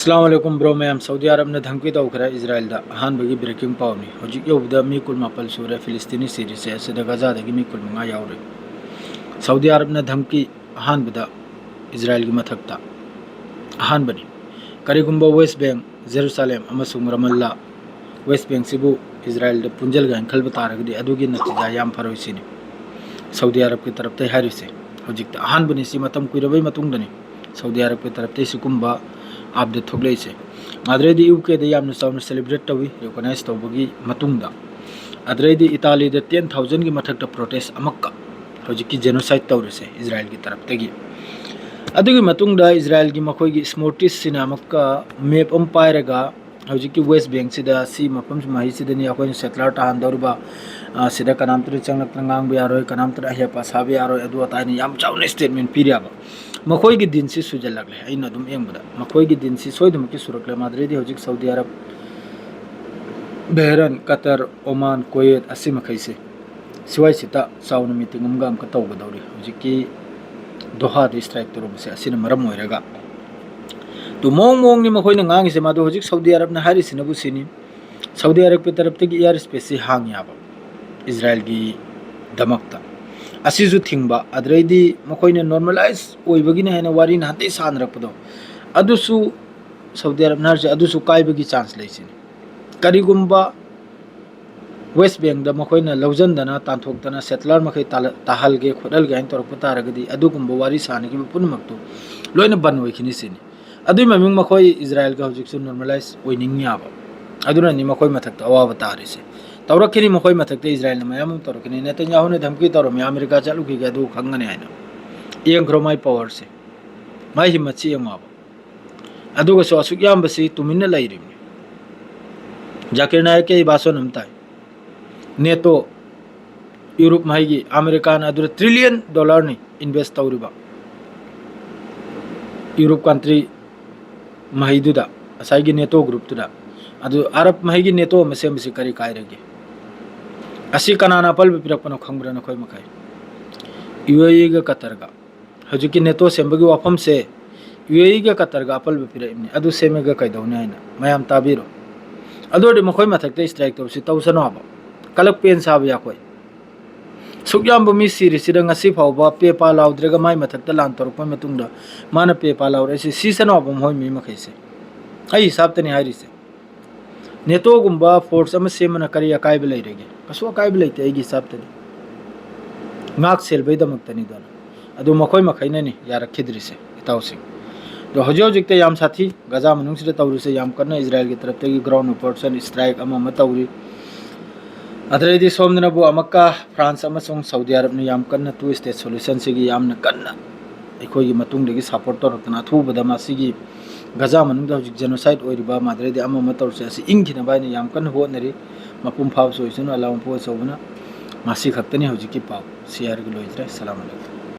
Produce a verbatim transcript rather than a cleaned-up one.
ꯑꯁꯂꯥꯃꯨ ꯑꯂꯥꯏꯀꯨꯝ bro ꯃꯌꯥꯝ꯫ Saudi ꯑꯔꯕꯅ ꯙꯝꯀꯤ ꯇꯧꯈ꯭ꯔꯦ ꯏꯖꯔꯥꯏꯜꯗ꯫ ꯑꯍꯥꯟꯕꯒꯤ ꯕ꯭ꯔꯦꯀꯤꯡ ꯄꯥꯎꯅꯤ꯫ ꯍꯧꯖꯤꯛ ꯌꯧꯕꯗ ꯃꯤ ꯀꯨꯟꯃꯥꯄꯜ ꯁꯨꯔꯦ ꯐꯤꯂꯤꯁꯇꯤꯅꯤ ꯁꯤꯔꯤꯁꯦ꯫ ꯑꯁꯤꯗ ꯒꯖꯥꯗꯒꯤ ꯃꯤ ꯀꯨꯟꯃꯉꯥ ꯌꯥꯎꯔꯦ꯫ ꯁꯥꯎꯗꯤ ꯑꯔꯕꯅ ꯙꯝꯀꯤ ꯑꯍꯥꯟꯕꯗ ꯏꯖꯔꯥꯏꯜꯒꯤ ꯃꯊꯛꯇ ꯑꯍꯥꯟꯕꯅꯤ꯫ ꯀꯔꯤꯒꯨꯝꯕ ꯋꯦꯁ ꯕꯦꯡ, ꯖꯦꯔꯨꯁꯥꯂꯦꯝ ꯑꯃꯁꯨꯡ ꯔꯃꯜꯂꯥ, ꯋꯦꯁ ꯕꯦꯡꯁꯤꯕꯨ ꯏꯖꯔꯥꯏꯜꯗ ꯄꯨꯟꯁꯤꯜꯒꯦ ꯍꯥꯏꯅ ꯈꯟꯕ ꯇꯥꯔꯒꯗꯤ ꯑꯗꯨꯒꯤ ꯅꯇꯤꯖꯥ ꯌꯥꯝ ꯐꯔꯣꯏ ꯁꯤꯅꯤ ꯁꯥꯎꯗꯤ ꯑꯔꯕꯀꯤ ꯇꯔꯞꯇꯒꯤ ꯍꯥꯏꯔꯤꯁꯦ꯫ ꯍꯧꯖꯤꯛꯇ ꯑꯍꯥꯟꯕꯅꯤ꯫ ꯁꯤ ꯃꯇꯝ ꯀꯨꯏꯔꯕꯩ ꯃꯇꯨꯡꯗꯅꯤ ꯁꯥꯎꯗꯤ ꯑꯔꯕꯀꯤ ꯇꯔꯞꯇꯒꯤ ꯁꯤꯒꯨꯝꯕ ꯑꯞꯗꯦꯠ ꯊꯣꯛꯂꯛꯏꯁꯦ꯫ ꯑꯗꯨꯗꯩꯗꯤ ꯌꯨ ꯀꯦꯗ ꯌꯥꯝꯅ ꯆꯥꯎꯅ ꯁꯦꯂꯦꯕ꯭ꯔꯦꯠ ꯇꯧꯏ ꯔꯤꯀꯣꯛꯅꯥꯏꯖ ꯇꯧꯕꯒꯤ ꯃꯇꯨꯡꯗ꯫ ꯑꯗꯨꯗꯩꯗꯤ ꯏꯇꯥꯂꯤꯗ ꯇꯦꯟ ꯊꯥꯎꯖꯟꯒꯤ ꯃꯊꯛꯇ ꯄ꯭ꯔꯣꯇꯦꯁ ꯑꯃꯛꯀ ꯍꯧꯖꯤꯛꯀꯤ ꯖꯦꯅꯣꯁꯥꯏꯠ ꯇꯧꯔꯤꯁꯦ ꯏꯖꯔꯥꯏꯜꯒꯤ ꯇꯔꯞꯇꯒꯤ꯫ ꯑꯗꯨꯒꯤ ꯃꯇꯨꯡꯗ ꯏꯖꯔꯥꯏꯜꯒꯤ ꯃꯈꯣꯏꯒꯤ ꯁ꯭ꯃꯣꯔꯇꯤꯁꯁꯤꯅ ꯑꯃꯨꯛꯀ ꯃꯦꯞ ꯑꯃ ꯄꯥꯏꯔꯒ ꯍꯧꯖꯤꯛꯀꯤ ꯋꯦꯁ ꯕꯦꯡꯁꯤꯗ ꯁꯤ ꯃꯐꯝꯁꯤ ꯃꯍꯩꯁꯤꯗꯅꯤ ꯑꯩꯈꯣꯏꯅ ꯁꯦꯇꯂꯔ ꯇꯥꯍꯟꯗꯧꯔꯤꯕ, ꯑ, ꯁꯤꯗ ꯀꯅꯥꯝꯇꯅ ꯆꯪꯂꯛꯇꯅ ꯉꯥꯡꯕ ꯌꯥꯔꯣꯏ, ꯀꯅꯥꯝꯇꯅ ꯑꯍꯦꯛꯄ ꯁꯥꯕ ꯌꯥꯔꯣꯏ, ꯑꯗꯨ ꯑꯗꯥꯅ ꯌꯥꯝ ꯆꯥꯎꯅ ꯁ꯭ꯇꯦꯠꯃꯦꯟ ꯄꯤꯔꯦꯕ꯫ ꯃꯈꯣꯏꯒꯤ ꯗꯤꯟꯁꯤ ꯁꯨꯖꯜꯂꯛꯂꯦ꯫ ꯑꯩꯅ ꯑꯗꯨꯝ ꯌꯦꯡꯕꯗ ꯃꯈꯣꯏꯒꯤ ꯗꯤꯟꯁꯤ ꯁꯣꯏꯗꯅꯃꯛꯀꯤ ꯁꯨꯔꯛꯂꯦ꯫ ꯃꯥꯗ꯭ꯔꯦꯗꯤ ꯍꯧꯖꯤꯛ ꯁꯥꯎꯗꯤ ꯑꯔꯕ, ꯕꯦꯍꯔꯟ, ꯀꯇꯔ, ꯑꯣꯃꯥꯟ, ꯀꯣꯌꯦꯠ ꯑꯁꯤ ꯃꯈꯩꯁꯦ ꯁꯤꯋꯥꯏꯁꯤꯗ ꯆꯥꯎꯅ ꯃꯤꯇꯤꯡ ꯑꯃꯒ ꯑꯃꯨꯛꯀ ꯇꯧꯒꯗꯧꯔꯤ ꯍꯧꯖꯤꯛꯀꯤ ꯗꯣꯍꯥꯗ ꯏꯁꯇ꯭ꯔꯥꯏꯛ ꯇꯧꯔꯝꯕꯁꯦ꯫ ꯑꯁꯤꯅ ꯃꯔꯝ ꯑꯣꯏꯔꯒ ꯇꯨ ꯃꯑꯣꯡ ꯃꯑꯣꯡꯅꯤ ꯃꯈꯣꯏꯅ ꯉꯥꯡꯉꯤꯁꯦ꯫ ꯃꯗꯨ ꯍꯧꯖꯤꯛ ꯁꯥꯎꯗꯤ ꯑꯔꯕꯅ ꯍꯥꯏꯔꯤꯁꯤꯅꯕꯨ ꯁꯤꯅꯤ꯫ ꯁꯥꯎꯗꯤ ꯑꯔꯕꯀꯤ ꯇꯔꯞꯇꯒꯤ ꯏꯌꯥꯔ ꯁ꯭ꯄꯦꯁꯁꯤ ꯍꯥꯡ ꯌꯥꯕ ꯏꯖꯔꯥꯏꯜꯒꯤꯗꯃꯛꯇ꯫ ꯑꯁꯤꯁꯨ ꯊꯤꯡꯕ꯫ ꯑꯗꯨꯗꯩꯗꯤ ꯃꯈꯣꯏꯅ ꯅꯣꯔꯃꯦꯂꯥꯏꯁ ꯑꯣꯏꯕꯒꯤꯅꯤ ꯍꯥꯏꯅ ꯋꯥꯔꯤ ꯅꯍꯥꯟꯗꯩ ꯁꯥꯟꯅꯔꯛꯄꯗꯣ, ꯑꯗꯨꯁꯨ ꯁꯥꯎꯗꯤ ꯑꯔꯕꯅ ꯍꯥꯏꯔꯤꯁꯦ ꯑꯗꯨꯁꯨ ꯀꯥꯏꯕꯒꯤ ꯆꯥꯟꯁ ꯂꯩꯁꯤꯅꯤ꯫ ꯀꯔꯤꯒꯨꯝꯕ ꯋꯦꯁ ꯕꯦꯡꯗ ꯃꯈꯣꯏꯅ ꯂꯧꯁꯤꯟꯗꯅ ꯇꯥꯟꯊꯣꯛꯇꯅ ꯁꯦꯇꯂꯔ ꯃꯈꯩ ꯇꯥꯜ-, ꯇꯥꯍꯜꯒꯦ ꯈꯣꯠꯍꯜꯒꯦ ꯍꯥꯏꯅ ꯇꯧꯔꯛꯄ ꯇꯥꯔꯒꯗꯤ ꯑꯗꯨꯒꯨꯝꯕ ꯋꯥꯔꯤ ꯁꯥꯟꯅꯈꯤꯕ ꯄꯨꯝꯅꯃꯛꯇꯨ ꯂꯣꯏꯅ ꯕꯟ ꯑꯣꯏꯈꯤꯅꯤ ꯁꯤꯅꯤ꯫ ꯑꯗꯨꯒꯤ ꯃꯃꯤꯡ ꯃꯈꯣꯏ ꯏꯖꯔꯥꯏꯜꯒ ꯍꯧꯖꯤꯛꯁꯨ ꯅꯣꯔꯃꯦꯂꯥꯏꯁ ꯑꯣꯏꯅꯤꯡꯉꯤ ꯌꯥꯕ꯫ ꯑꯗꯨꯅꯅꯤ ꯃꯈꯣꯏ ꯃꯊꯛꯇ ꯑꯋꯥꯕ ꯇꯥꯔꯤꯁꯦ꯫ ꯇꯧꯔꯛꯈꯤꯅꯤ ꯃꯈꯣꯏ ꯃꯊꯛꯇ ꯏꯖꯔꯥꯏꯜꯅ ꯃꯌꯥꯝ ꯑꯃ ꯇꯧꯔꯛꯈꯤꯅꯤ꯫ ꯅꯦꯇꯟꯌꯥꯍꯨꯅ ꯙꯝꯀꯤ ꯇꯧꯔꯝꯃꯤ, "ꯑꯃꯦꯔꯤꯀꯥ ꯆꯠꯂꯨꯈꯤꯒꯦ, ꯑꯗꯨ ꯈꯪꯒꯅꯤ" ꯍꯥꯏꯅ꯫ ꯌꯦꯡꯈ꯭ꯔꯣ ꯃꯥꯏ ꯄꯋꯔꯁꯦ, ꯃꯥꯏ ꯍꯤꯝꯃꯠꯁꯤ ꯌꯦꯡꯉꯣꯕ꯫ ꯑꯗꯨꯒꯁꯨ ꯑꯁꯨꯛ ꯌꯥꯝꯕꯁꯤ ꯇꯨꯃꯤꯟꯅ ꯂꯩꯔꯤꯕꯅꯤ꯫ ꯖꯥꯀꯤꯔ ꯅꯥꯏꯛꯀꯤ ꯑꯩ ꯚꯥꯁꯣꯟ ꯑꯃ ꯇꯥꯏ꯫ ꯅꯦꯇꯣ, ꯌꯨꯔꯨꯞ ꯃꯍꯩꯒꯤ ꯑꯃꯦꯔꯤꯀꯥꯅ ꯑꯗꯨꯗ ꯇ꯭ꯔꯤꯂꯤꯌꯟ ꯗꯣꯂꯔꯅꯤ ꯏꯟꯚꯦꯁ ꯇꯧꯔꯤꯕ꯫ ꯌꯨꯔꯨꯞ ꯀꯟꯇ꯭ꯔꯤ ꯃꯍꯩꯗꯨꯗ, ꯉꯁꯥꯏꯒꯤ ꯅꯦꯇꯣ ꯒ꯭ꯔꯨꯞꯇꯨꯗ꯫ ꯑꯗꯨ ꯑꯔꯕ ꯃꯍꯩꯒꯤ ꯅꯦꯇꯣ ꯑꯃ ꯁꯦꯝꯕꯁꯤ ꯀꯔꯤ ꯀꯥꯏꯔꯒꯦ? ꯑꯁꯤ ꯀꯅꯥꯅ ꯑꯄꯜꯕ ꯄꯤꯔꯛꯄꯅꯣ ꯈꯪꯕ꯭ꯔꯥ ꯅꯈꯣꯏ ꯃꯈꯩ? ꯌꯨ ꯑꯦ ꯏꯒ ꯀꯇꯔꯒ꯫ ꯍꯧꯖꯤꯛꯀꯤ ꯅꯦꯇꯣ ꯁꯦꯝꯕꯒꯤ ꯋꯥꯐꯝꯁꯦ ꯌꯨ ꯑꯦ ꯏꯒ ꯀꯇꯔꯒ ꯑꯄꯜꯕ ꯄꯤꯔꯛꯏꯕꯅꯤ, ꯑꯗꯨ ꯁꯦꯝꯃꯒ ꯀꯩꯗꯧꯅꯤ ꯍꯥꯏꯅ ꯃꯌꯥꯝ ꯇꯥꯕꯤꯔꯣ꯫ ꯑꯗꯨ ꯑꯣꯏꯔꯗꯤ ꯃꯈꯣꯏ ꯃꯊꯛꯇ strike ꯇꯧꯁꯤ, ꯇꯧꯁꯅꯣ ꯍꯥꯏꯕ꯫ ꯀꯂꯛ ꯄꯦꯟ ꯁꯥꯕ ꯌꯥꯈꯣꯏ꯫ ꯁꯨꯛ ꯌꯥꯝꯕ ꯃꯤ ꯁꯤꯔꯤꯁꯤꯗ ꯉꯁꯤ ꯐꯥꯎꯕ ꯄꯦ ꯄꯥ ꯂꯥꯎꯗ꯭ꯔꯒ ꯃꯥꯏ ꯃꯊꯛꯇ ꯂꯥꯟ ꯇꯧꯔꯛꯄ ꯃꯇꯨꯡꯗ ꯃꯥꯅ ꯄꯦ ꯄꯥ ꯂꯥꯎꯔꯛꯏꯁꯤ, ꯁꯤꯁꯅꯣ ꯍꯥꯏꯕ ꯃꯈꯣꯏ ꯃꯤ ꯃꯈꯩꯁꯦ꯫ ꯑꯩ ꯍꯤꯁꯥꯞꯇꯅꯤ ꯍꯥꯏꯔꯤꯁꯦ꯫ ꯅꯦꯇꯣꯒꯨꯝꯕ force ꯑꯃ ꯁꯦꯝꯕꯅ ꯀꯔꯤ ꯑꯀꯥꯏꯕ ꯂꯩꯔꯒꯦ? ꯀꯩꯁꯨ ꯑꯀꯥꯏꯕ ꯂꯩꯇꯦ ꯑꯩꯒꯤ ꯍꯤꯁꯥꯞꯇꯗꯤ꯫ ꯉꯥꯛ ꯁꯦꯜꯕꯩꯗꯃꯛꯇꯅꯤꯗꯅ꯫ ꯑꯗꯨ ꯃꯈꯣꯏ ꯃꯈꯩꯅꯅꯤ ꯌꯥꯔꯛꯈꯤꯗ꯭ꯔꯤꯁꯦ, ꯏꯇꯥꯎꯁꯤꯡ꯫ ꯑꯗꯣ ꯍꯧꯖꯤꯛ ꯍꯧꯖꯤꯛꯇ ꯌꯥꯝ ꯁꯥꯊꯤ, ꯒꯖꯥ ꯃꯅꯨꯡꯁꯤꯗ ꯇꯧꯔꯤꯁꯦ ꯌꯥꯝ ꯀꯟꯅ ꯏꯖꯔꯥꯏꯜꯒꯤ ꯇꯔꯞꯇꯒꯤ ground operation strike ꯑꯃ ꯑꯃ ꯇꯧꯔꯤ꯫ ꯑꯗꯩꯗꯤ ꯁꯣꯝꯗꯅꯕꯨ ꯑꯃꯨꯛꯀ ꯐ꯭ꯔꯥꯟꯁ ꯑꯃꯁꯨꯡ ꯁꯥꯎꯗꯤ ꯑꯔꯕꯅ ꯌꯥꯝ ꯀꯟꯅ two state solution ꯁꯤꯒꯤ ꯌꯥꯝꯅ ꯀꯟꯅ ꯑꯩꯈꯣꯏꯒꯤ ꯃꯇꯨꯡꯗꯒꯤ support ꯇꯧꯔꯛꯇꯅ ꯑꯊꯨꯕꯗ ꯃꯁꯤꯒꯤ ꯒꯖꯥ ꯃꯅꯨꯡꯗ ꯍꯧꯖꯤꯛ genocide ꯑꯣꯏꯔꯤꯕ ꯃꯥꯗ꯭ꯔꯦꯗꯤ ꯑꯃ ꯑꯃ ꯇꯧꯔꯤꯁꯦ ꯑꯁꯤ ꯏꯪꯈꯤꯅꯕ ꯍꯥꯏꯅ ꯌꯥꯝ ꯀꯟꯅ ꯍꯣꯠꯅꯔꯤ꯫ ꯃꯄꯨꯡ ꯐꯥꯕꯁꯨ ꯑꯣꯏꯁꯅꯨ, ꯑꯜꯂꯥꯍ ꯃꯄꯨ ꯑꯆꯧꯕꯅ꯫ ꯃꯁꯤ ꯈꯛꯇꯅꯤ ꯍꯧꯖꯤꯛꯀꯤ ꯄꯥꯎ꯫ ꯁꯤ ꯍꯥꯏꯔꯒ ꯂꯣꯏꯖꯔꯦ꯫ ꯁꯂꯥꯝ ꯑꯂꯩꯀꯨꯝ꯫